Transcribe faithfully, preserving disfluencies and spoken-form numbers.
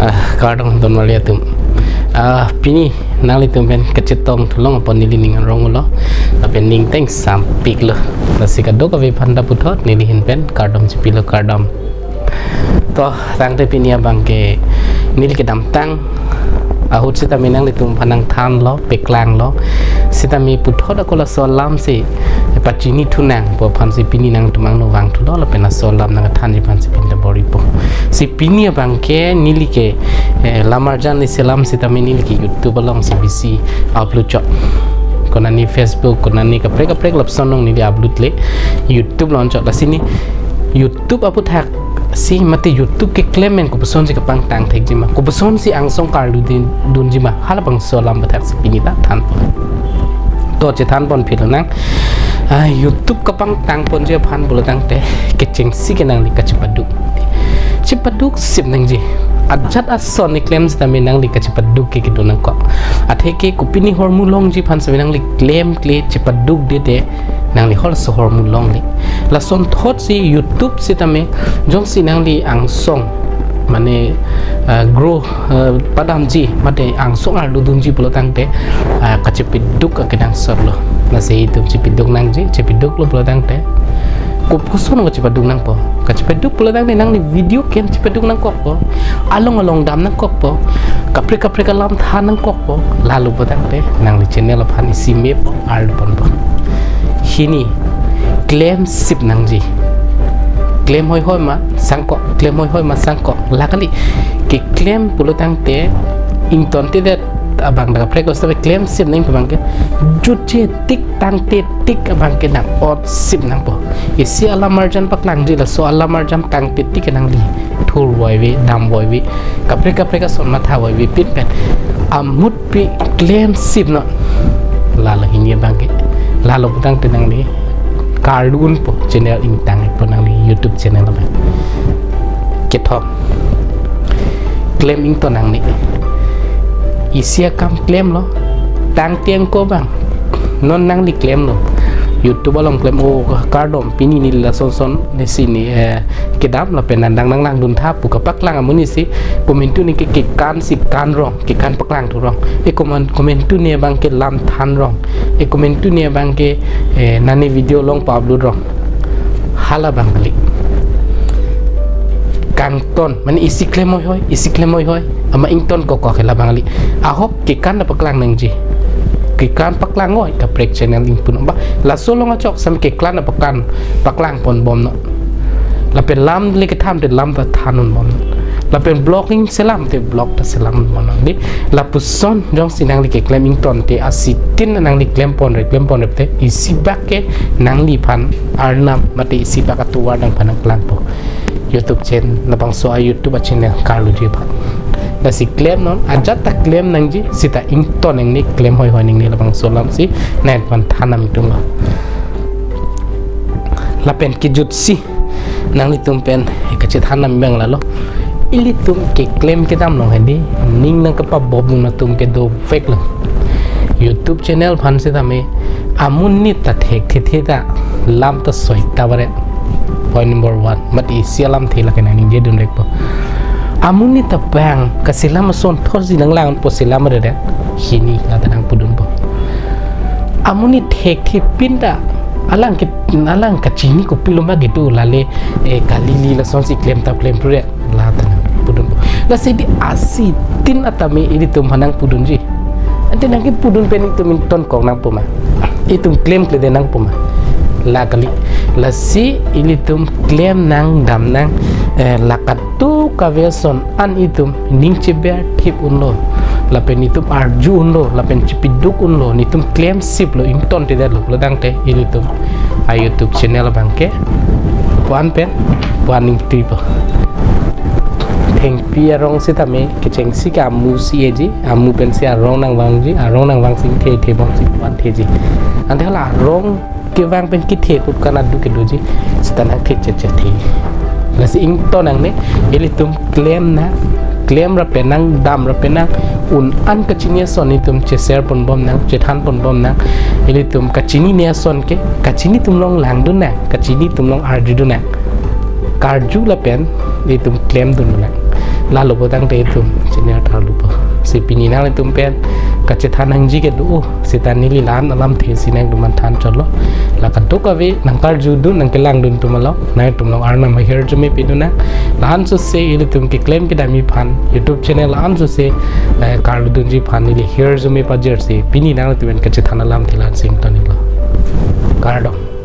Ah, kardom don mali atum. Ah, pini nanglitum pen kachetong thulong apot neli ning arong lo. Lapen ning teng sampik lo. Lasi kadokave aphan ta puthot neli ahin pen kardom chipilo, kardom. To, tangte pini abang ke neli kedamtang ahut sitame nanglitum aphan nangthanlo, peklanglo. Sitame puthot ako laso alam si pachini thunang pu aphan si pini nangtum angno vangthulo, lapen laso alam nangthanji aphan si pini ta bor-ipo. Si pini abang ke neli ke, eh, lam arjan ni selam sitame neli ke YouTube along si bisi upload chot. Konani Facebook, konani kaprek kaprek lapuson along neli upload le, YouTube along chot. Lasi ne YouTube aphuthak si mate YouTube keklem pen kopuson si kapangtang thekji ma, kopuson si angsong karlu din dunji ma, halabangso alam aphuthak si pini ta than. To chethan pon philo nang. Ah, YouTube kapangtang ponji aphan pulo tangte kechengsi ke nangli kachepaduk, chepaduk sip nangji. Ajat ason ne klem sitame nangli kachepaduk ke kedo nangkok. Atheke kopine ahormu longji aphan sitame nangli klemkle chepadukde te nangli halaso ahormu longle. Lasonthot si YouTube sitame jongsi nangli angsong mane, ah, grow, ah, padamji mate angsong arlu dunji pulo tangte, ah, kachepaduk akenangsot lo. Lasi itum chepaduk nangji, chepaduklo pulo tangte kopuson kachepaduk nangpo. Kachepaduk pulo tangte nangli video ke-en chepaduk nangkokpo. Along along dam nangkokpo. Kaprek kaprek alam than nangkokpo. Lalo pulo tangte nangli channel aphan isi mepo, arlu ponpo. Hini, klem sip nangji. Klem hoihoi ma sangkok, klem hoihoi ma sangkok. La kali, keklem pulo tangte ingtontedet abang ta kaprek lo, sitame klem sip nang abang ke jutje tik tangte tik abang ke nang-ot sip nangpo. Isi alam arjan paklangji, laso alam arjan tangte tik ke nangli thurvoi ave, damvoi ave, kaprek kaprek ason mathavoi ave pin pen amut pi klem sip non. Lalo hini abang ke. Lalo pu tangte nangli karlu unpo, channel ingtang-ikpo nangli YouTube channel abang. Kethom, klem ington nangne. Isi akam klemlo, tangte ako abang. Non nangli klemlo. YouTube along klem, o kardom, pini neli lason son ne si ne, eh, kedam lapen nang dang nanglangdun tha pu kapaklang amonit si komantu ne ke kekan si kan rong, kekan paklang thu rong. E koman-, komantu ne abang ke lam than rong. E komantu ne abang ke, eh, nani video along pa-upload rong. Halabang kali. Kangton, mane isi klem hoihoi, isi klem hoihoi, amat ington kokok halabang kali. Ahok kekan ta paklang nangji. Kekan paklang oi, kaprek channel ingpun ba. Laso along achok sitame kekan ta paklang, paklang ponbomnon. Lapen lam le kethan te lam ta than unbomnon. Lapen vlogging selam te vlog ta selam unbomnon. Di, lapuson jongsi nangli keklem ington te asitin nangli klem ponre, klem ponre te isi bak ke nangliphan arnam mate isi bak atovar nangphan nangklangpo. YouTube channel, labangso a-YouTube a-channel karluji aphan. Lasi klemnon, ajat ta klem nangji, sita ington nangne, klem hoihoi nangne, labangso alam si nangphan than nangtunglo. Lapen kejutsi nanglitum pen kachethan nang abang lalo. Ilitum keklem kedam along hedi, ning nangkapabobnung atum ke dovek lo. YouTube channel aphan sitame amonit ta thekthe ta lam ta soi ta bare. Point number one, mat isi alamthe lake nangning jedun rekpo. Amonit ta bang kaselam asonthot si nanglangpo, selam redet. Hini la ta nangpudunpo. Amonit thekthe pin ta alang ke, alang kachini kopilo ma gitu lale, eh, kalili lason si klem ta klem pure la ta nangpudunpo. Lasi di asitin atame ilitum aphan nangpudunji. Ante nangkipudun pen itum ington kok nangpo ma, itum klemkledet nangpo ma? La kali. Lasi ilitum klem nang dam nang, eh, la kadokave ason an itum ning cheber thip unlo, lapen itum arju unlo, lapen chepiduk unlo, netum klem siplo, ingtontedetlo pulo tangte ilitum a-YouTube channel abang ke puan pen puan ningtuipo. Thengpi arong sitame kechengsi ke amu si eji, amu pensi arong nangvangji, arong nangvangsi kethe bom si puan theji. Ante hala arong kevang pen kethe ahut kanadu kedoji, sita nangthe chechethe. Lasi ington nangne, ilitum klem nang, klem ra penang, dam ra penang, un an kachini ason itum che-share ponbom nang, chethan ponbom nang. Ilitum kachinine ason ke kachini atum along langdun nang, kachini atum along arjudun nang. Karju lapen itum klemdun nang. Lalo potangte itum chini athar lupo. Si pini nanglitum pen kachethan nangji ke do. Seta neli la-an alamthe si nangtum aphan than chotlo. La kadokave nangkarjudun nangkelangdun atum along nangtum along Arnam ahirjume pidun nang. La-an sose ilitum keklem kedamji aphan YouTube channel la-an sose, eh, karludunji aphan neli hirjume pajirsi pini nanglitum pen kachethan alamthe la-an si ingtonlo. Kardom.